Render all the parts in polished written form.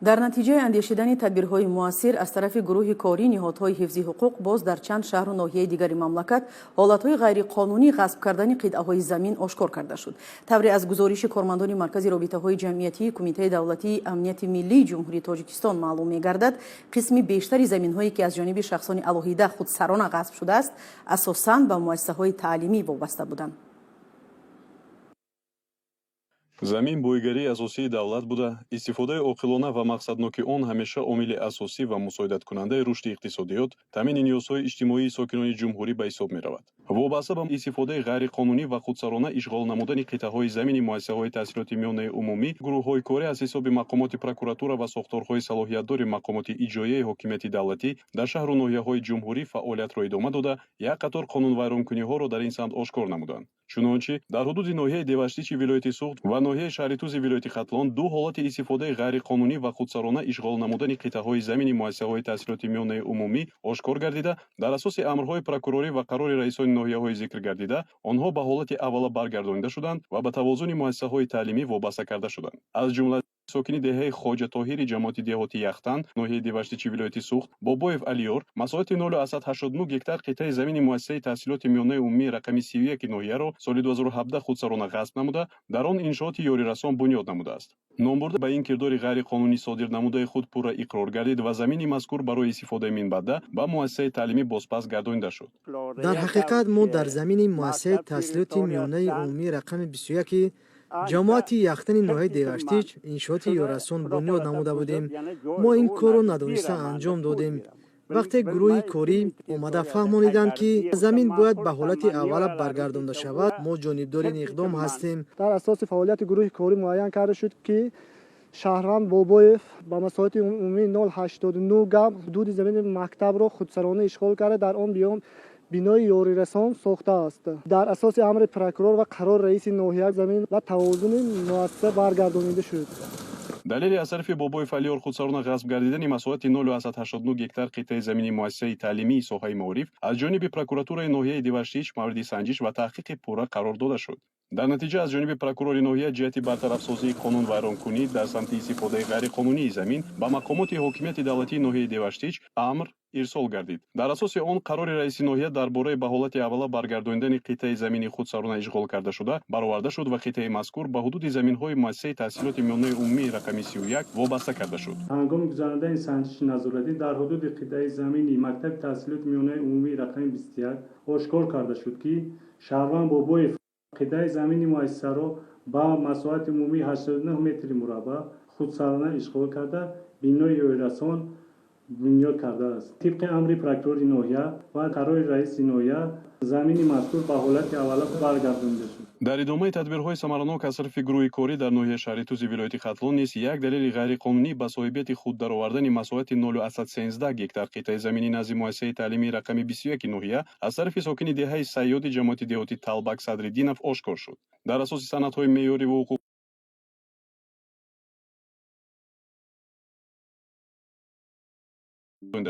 Дар натиҷаи андешидани тадбирҳои муассир аз тарафи гурӯҳи корӣ ниҳодҳои ҳифзи ҳуқуқ боз дар чанд шаҳру ноҳияи дигари мамлакат ҳолатҳои ғайриқонунӣ ғасб кардани қитъаҳои замин ошкор карда шуд. Тавре аз гузориши кормандони Маркази робитаҳои ҷамъиятии Кумитаи давлатии амнияти миллии Ҷумҳурии Тоҷикистон маълум мегардад, қисми бештари заминҳое, ки аз ҷониби шахсони алоҳида худсарона ғасб шудааст, асосан ба муассисаҳои таълимӣ вобаста буданд. Замин бойгарии асосии давлат буда, истифодаи оқилона ва мақсадноки он ҳамеша омили асосӣ ва мусоидаткунандаи рушди иқтисодиёт, таъмини ниёзҳои иҷтимоии сокинони ҷумҳурӣ ба ҳисоб меравад. Вобаста ба истифодаи ғайриқонунӣ ва худсарона ишғол намудани қитъаҳои замини муассисаҳои таҳсилоти миёнаи умумӣ, гурӯҳҳои корӣ аз ҳисоби мақомоти прокуратура ва сохторҳои салоҳиятдори мақомоти иҷроияи ҳокимияти давлатӣ дар шаҳру ноҳияҳои ҷумҳурӣ фаъолиятро идома дода, як қатор қонунвайронкуниҳоро дар ин самт ошкор намуданд. Чунончи, дар ҳудуди ноҳияи Деваштичи вилояти Суғд ва ноҳияи Шаҳритузи вилояти Хатлон ду ҳолати истифодаи ғайриқонунӣ ва худсарона ишғол намудани қитъаҳои замини муассисаҳои таҳсилоти миёнаи умумӣ ошкор гардида, дар асоси амрҳои прокурорӣ ва қарори раисони ноҳияҳои зикр гардида, онҳо ба ҳолати аввала баргардонида шуданд ва ба тавозуни муассисаҳои таълимӣ вобаста карда шуданд. Аз ҷумла сокини деҳаи Хоҷатоҳири ҷамоати деҳоти Яхтан, ноҳияи Деваштичи вилояти Суғд, Бобоев Алиёр масоҳати 0,89 гектар қитъаи замини муассисаи таҳсилоти миёнаи умумии рақами 31 ноҳияро соли 2017 худсарона ғасб намуда, дар он иншооти ёрирасон бунёд намудааст. Номбурда ба ин кирдори ғайриқонунӣ содир намудаи худ пурра иқрор гардид ва замини мазкур барои истифодаи минбаъда ба муассисаи таълимӣ бозпас гардонида шуд. Дар ҳақиқат мо дар замини муассисаи таҳсилоти миёнаи умумии рақами 21 ҷамоати Яхтани ноҳияи Деваштич иншооти ёрасон бунёд намуда будем. Мо ин корро надониста анҷом додем. Вақте гурӯҳи корӣ омада фаҳмониданд, ки замин бояд ба ҳолати аввала баргардонда шавад, мо ҷонибдори ин иқдом ҳастем. Дар асоси фаъолияти гурӯҳи корӣ муайян карда шуд, ки шаҳрванд Бобоев ба масоҳати умумии 0,89 га ҳудуди замини мактабро худсарона ишғол карда, дар он бинои ёрирасон сохтааст. Дар асоси амри прокурор ва қарори раиси ноҳия замин ба тавозуни муассиса баргардонида шуд. Далели аз тарафи Бобоев Алиёр худсарона ғасб гардидани масоҳати 0,89 гектар қитъаи замини муассисаи таълимии соҳаи маориф аз ҷониби прокуратураи ноҳияи Деваштич мавриди санҷиш ва таҳқиқи пурра қарор дода шуд. Дар натиҷа аз ҷониби прокурори ноҳия ҷиҳати бартарафсозии қонунвайронкунӣ дар самти истифодаи ғайриқонунии замин ба мақомоти ҳокимияти давлатии ноҳияи Деваштич амр ирсол гардид. Дар асоси он қарори раиси ноҳия дар бораи ба ҳолати аввала баргардонидани қитъаи замини худсарона ишғол карда шуда бароварда шуд ва қитъаи мазкур ба ҳудуди заминҳои муассисаи таҳсилоти миёнаи умумии рақами 31 вобаста карда шуд. Ҳангоми гузаронидани санҷиши назоратӣ дар ҳудуди қитъаи замини мактаби таҳсилоти миёнаи умумии рақами 21 ошкор карда шуд, ки шаҳрванд Бобоев қитъаи замини муассисаро ба масоҳати умумии 89 метри мураббаъ худсарона ишғол карда, бинои ёрирасон бунёд кардааст. Тибқи амри прокурори ноҳия ва қарори раиси ноҳия замини мазкур ба ҳолати аввала баргардонида шуд. Дар идомаи тадбирҳои самаранок аз тарафи гурӯҳи корӣ дар ноҳияи Шаҳритузи вилояти Хатлон низ як далели ғайриқонунӣ ба соҳибияти худ даровардани масоҳати 0,13 гектар қитъаи замини назди муассисаи таълимии рақами 21 ноҳия аз тарафи сокини деҳаи Сайёди ҷамоати деҳоти Талбак Садриддинов ошкор шуд. Дар асоси санадҳои меъёриву ҳуқуқ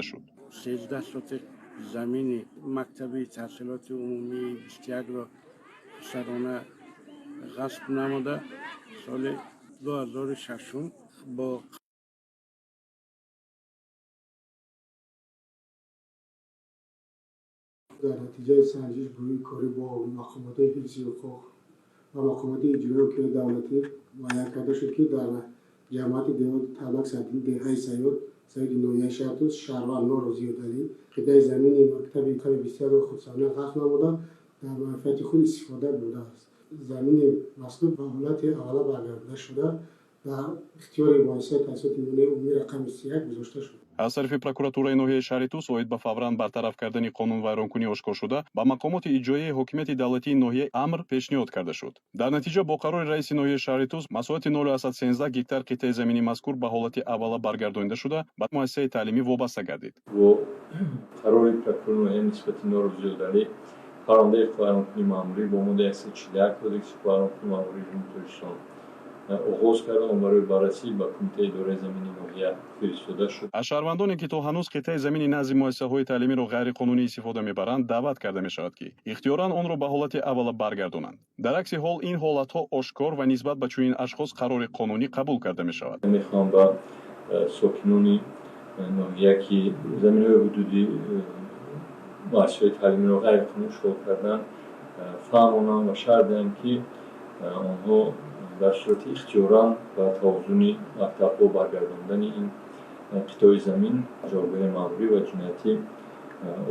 шуд. 13 сотих замини мактаби таҳсилоти умумии 21-ро сарона ғасб намуда, соли 2006 бо Дар натиҷаи санҷиш гурӯҳи корӣ бо мақомоти ҳифзи ҳуқуқ ва мақомоти иҷроии ҳокимияти давлатӣ муайян карда шуд, ки дар ҷамоати деҳоти Талбак Садриддин, деҳаи Сайёд, саиди ноҳияи Шаҳртуз, шаҳрванд Норозиёдалӣ қитъаи замини мактаби рақами 21-ро худсарона ғасб намуда, дар манфиати худ истифода бурдааст. Замини мазкур ба ҳолати аввала баргардонида шуда, дар ихтиёри муассисаи таҳсилоти миёнаи умумии рақами 31 гузошта шуд. Аз тарафи прокуратураи ноҳияи Шаҳритуз оид ба фавран бартараф кардани қонунвайронкунӣ ошкор шуда ба мақомоти иҷроияи ҳокимияти давлатии ноҳия амр пешниҳод карда шуд. Дар натиҷа бо қарори раиси ноҳияи Шаҳритуз масоҳати 0,13 гектар қитъаи замини мазкур ба ҳолати аввала баргардонида шуда, ба муассисаи таълимӣ вобаста гардид. Бо қарори прокурори ноҳия нисбати Норозиёдалӣ парвандаи ҳуқуқвайронкунии маъмурӣ бо моддаи 141 Кодекси ҳуқуқвайронкунии маъмурии Ҷумҳурии Тоҷикистон оғоз кардам, барои баррасӣ ба Кумитаи идораи замини ноҳия фиристода шуд. Аз шаҳрвандоне, ки то ҳанӯз қитъаи замини назди муассисаҳои таълимиро ғайриқонунӣ истифода мебаранд, даъват карда мешавад, ки ихтиёран онро ба ҳолати аввала баргардонанд. Дар акси ҳол ин ҳолатҳо ошкор ва нисбат ба чунин ашхос қарори қонунӣ қабул карда мешавад. Мехоҳам ба Сокинони ноҳия, ки заминҳои ҳудуди муассисаҳои таълимиро ғайриқонунӣ ишғол карданд, фаҳмонам ва шарҳ диҳам, ки онҳо дар сурати ихтиёран ба тавозуни мактабҳо баргардондани ин қитъаи замин, ҷавобгарии маъмурӣ ва ҷиноятӣ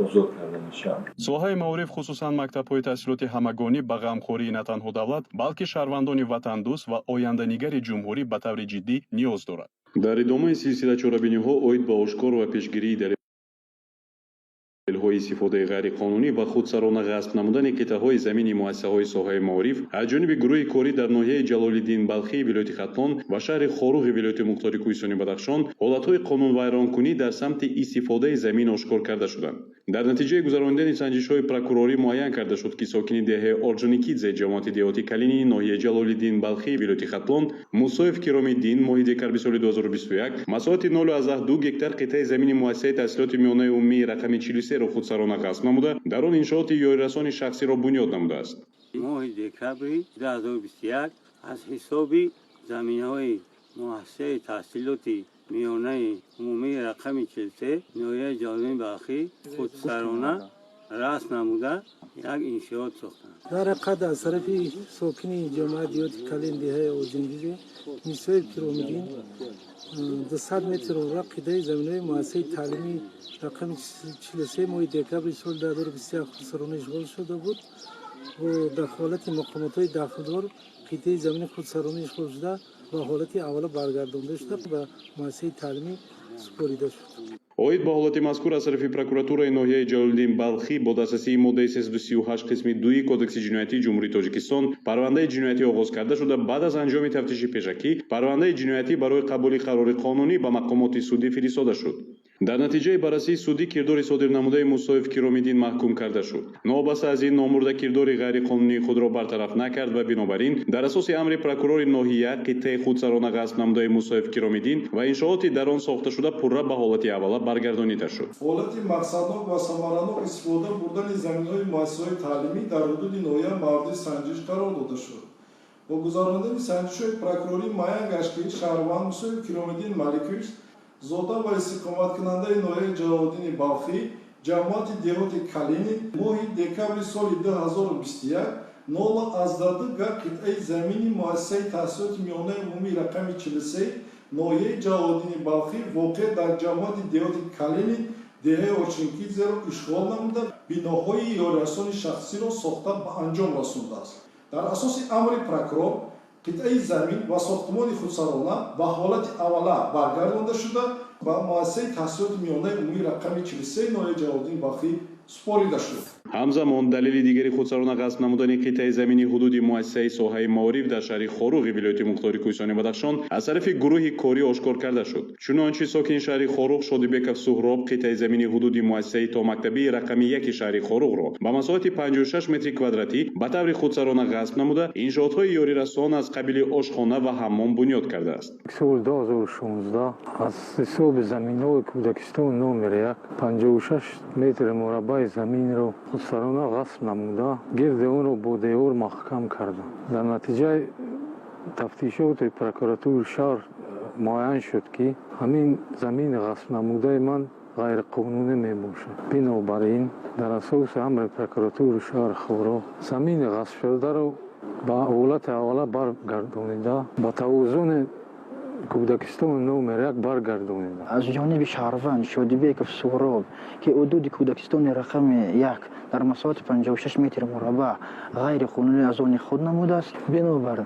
озод карда мешаванд. Соҳаи маориф, хусусан мактабҳои таҳсилоти ҳамагонӣ, ба ғамхории на танҳо давлат, балки шаҳрвандони ватандӯст ва оянданигари ҷумҳурӣ ба таври ҷиддӣ ниёз дорад. Дар идомаи силсила чорабиниҳо оид ба ошкор ва пешгирии далелҳои истифодаи ғайриқонунӣ ва худсарона ғасб намудани қитъаҳои замини муассисаҳои соҳаи маориф аз ҷониби гурӯҳи корӣ дар ноҳияи Ҷалолиддин Балхии вилояти Хатлон ва шаҳри Хоруғи вилояти мухтори Кӯҳистони Бадахшон ҳолатҳои қонунвайронкунӣ дар самти истифодаи замин ошкор карда шуданд. Дар натиҷаи гузаронидани санҷишҳои прокурорӣ муайян карда шуд, ки сокини деҳаи Орҷоникидзе, ҷамоати деҳоти Калинини ноҳияи Ҷалолиддин Балхии вилояти Хатлон Мусоев Киромиддин моҳи декабри соли 2021 масоҳати 0,2 гектар қитъаи замини муассисаи таҳсилоти миёнаи умумии рақами 43-ро худсарона ғасб намуда, дар он иншооти ёрирасони шахсиро бунёд намудааст. Моҳи декабри 2021 аз ҳисоби заминҳои муассисаи таҳсилоти миёнаи умумии рақами 43 ноҳияи Ҷалолиддини Балхӣ худсарона ғасб намуда, як иншоот сохтанд. Дар ҳақиқат, аз тарафи сокини ҷамоати деҳоти Калин, деҳаи Орҷоникидзе Мусоев Киромиддин 200 метр мураббаъ қитъаи заминҳои муассисаи таълимӣ рақами 43 моҳи декабри соли 2021 худсарона ишғол шуда буд. Бо дахолати мақомотҳои дахлдор қитъаи замини худсарона ишғол шуда ба ҳолати аввала баргардонда шуда, ба муассисаи таълимӣ супорида шуд. Оид ба ҳолати мазкур аз тарафи прокуратураи ноҳияи Ҷалолиддин Балхӣ бо дастрасии моддаи 338 қисми 2 Кодекси ҷиноятии Ҷумҳурии Тоҷикистон парвандаи ҷиноятӣ оғоз карда шуда, баъд аз анҷоми тафтиши пешакӣ парвандаи ҷиноятӣ барои қабули қарори қонунӣ ба мақомоти судӣ фиристода шуд. Дар натиҷаи баррасии судӣ кирдори содирнамудаи Мусоев Киромиддин маҳкум карда шуд. Новобаста аз ин, номбурда кирдори ғайриқонунии худро бартараф накард ва бинобар ин дар асоси амри прокурори ноҳия қитъаи худсарона ғасб намудаи Мусоев Киромиддин ва иншооти дар он сохташуда пурра ба ҳолати аввала баргардонида шуд. Ҳолати мақсаднок ва самаранок истифода бурдани заминҳои муассисаҳои таълимӣ дар ҳудуди ноҳия мавриди санҷиш қарор дода шуд. Бо гузаронидани санҷишҳои прокурорӣ муайян гашт, ки шаҳрванд Мусоев Киромиддин Маликович, зода ва истиқоматкунандаи ноҳияи Ҷалолиддини Балхӣ, ҷамоати деҳоти Калинин, моҳи декабри соли 2021 0,2 га қитъаи замини муассисаи таҳсилоти миёнаи умумии рақами 43 ноҳияи Ҷалолиддини Балхӣ, воқеъ дар ҷамоати деҳоти Калинин, деҳаи Орҷоникидзеро ишғол намуда, биноҳои ёрирасони шахсиро сохта ба анҷом расондааст. Дар асоси амри прокурор қитъаи замин ва сохтмони худсарона ба ҳолати аввала баргардонда шуда, ба муассисаи таҳсилоти миёнаи умумии рақами 43 ноҳияи Ҷалолиддини Балхӣ супорида шуд. Ҳамзамон далели дигари худсарона ғасб намудани қитъаи замини ҳудуди муассисаи соҳаи маориф дар шаҳри Хоруғи вилояти мухтори Кӯҳистони Бадахшон аз тарафи гурӯҳи корӣ ошкор карда шуд. Чунончи, сокини шаҳри Хоруғ Шодибеков Суҳроб қитъаи замини ҳудуди муассисаи томактабии рақами 1 шаҳри Хоруғро ба масоҳати 56 метри квадратӣ ба таври худсарона ғасб намуда, иншоотҳои ёрирасон аз қабили ошхона ва ҳаммом бунёд кардааст. Соли 2016 аз ҳисоби заминҳои кӯдакистон номери 1 56 метри мураббаи заминро худсарона ғасб намуда, гирди онро бо девор маҳкам кардам. Дар натиҷаи тафтишоти прокуратураи шаҳр муайян шуд, ки ҳамин замини ғасбнамудаи ман ғайриқонунӣ мебошад. Бинобар ин, дар асоси амри прокуратураи шаҳри Хоруғ замини ғасбшударо ба ҳолати аввала баргардонида, ба тавозуни кӯдакистони номер 1 баргардонида. Аз ҷониби шаҳрванд Шодибеков Суҳроб, ки ҳудуди кӯдакистони рақами 1 дар масоҳати 56 метри мураббаъ ғайриқонунӣ аз они худ намудааст, бинобар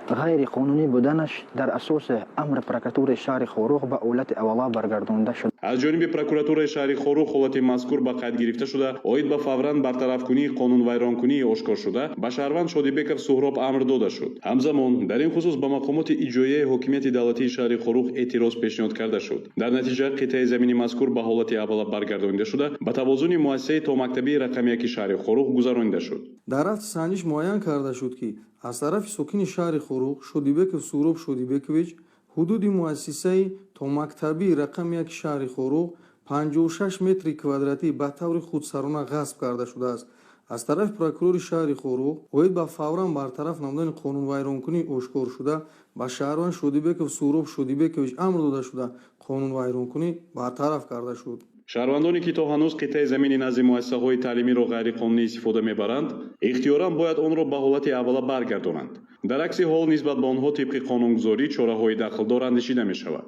ғайриқонунӣ буданаш дар асоси амри прокуратураи шаҳри Хоруғ ба ҳолати аввала баргардонида шуд. Аз ҷониби прокуратураи шаҳри Хоруғ ҳолати мазкур ба қайд гирифта шуда, оид ба фавран бартарафкунии қонунвайронкунии ошкоршуда ба шаҳрванд Шодибеков Суҳроб амр дода шуд. Ҳамзамон дар ин хусус ба мақомоти иҷроияи ҳокимияти давлатии шаҳри Хоруғ эътироз пешниҳод карда шуд. Дар натиҷа қитъаи замини мазкур ба ҳолати аввала баргардонида шуда, ба тавозуни муассисаи томактабии рақами 1 шаҳри Хоруғ гузаронида шуд. Дар рафти санҷиш муайян карда шуд, ки аз тарафи сокини шаҳри Хоруғ Шодибеков Суҳроб Шодибекович ҳудуди муассисаи томактабии рақами 1 шаҳри Хоруғ 56 метри квадратӣ ба таври худсарона ғасб карда шудааст. Аз тарафи прокурори шаҳри Хоруғ оид ба фавран бартараф намудани қонунвайронкунии ошкоршуда ба шаҳрванд Шодибеков Суҳроб Шодибекович амр дода шуда, қонунвайронкунӣ бартараф карда шуд. Шаҳрвандоне, ки то ҳанӯз қитъаи замини назди муассисаҳои таълимиро ғайриқонунӣ истифода мебаранд, ихтиёран бояд онро ба ҳолати аввала баргардонанд. Дар акси ҳол нисбат ба онҳо тибқи қонунгузорӣ чораҳои дахлдор андешида мешавад.